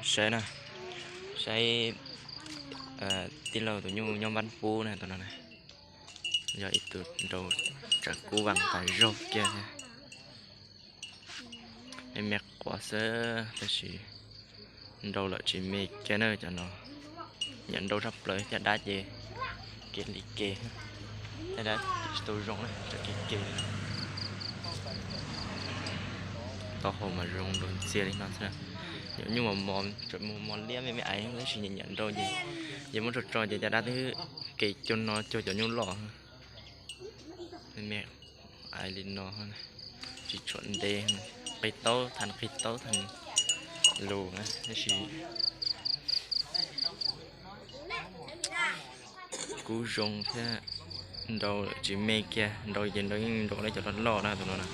Saib na, saib tij laug tus nyuj nyob npab pub na, tus no na, yog ib tug nrau tsawv kub vas tas zog kiag thiab. Me me quav xwb tab sis nrau lawm tsis me kiag na cov no. Nyiam nrau tshaj plaws, caj dab ces kev li kev, caj dab tsis tau zoo na, tseem kev kev li no. Taub hau mas zoo nraug ntxiag li no xwb. Cov nyuj mos mos, tseem mos mos liab me me aiv tab sis nyiam nyiam nrau ces, ces muab tso tso ces caj dab twb kev cuag no cuag cov nyuj loj. Me me aiv li no, tsis tshua ntev, qi taub than qi taub than lus na tab sis kub zoo thiab. Nrau tsis me kiag, nrau ces nrau yeej nrau li cov loj loj na tus no na.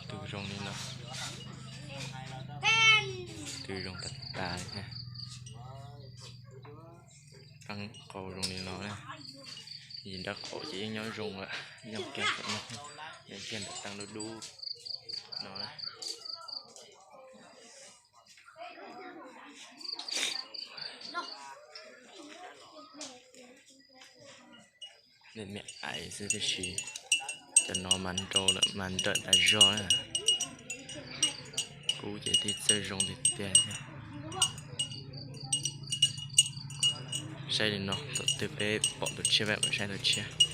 Tus zoo li no, tus zoo tas tas li thiab. Qeeb qau zoo li no na, yim nrab qaum ces yeej nyob zoo lawm, yog kiag, yog kiag ntawm qeeb dub dub no. Me me aiv xwb tab sis cov no mas nrau lawm mas nrawm tas zog na. Kub ces tib txawj zoo tiag tiag thiab. Saib li no, thaum twg peb pom tus tshiab peb mam saib tus tshiab.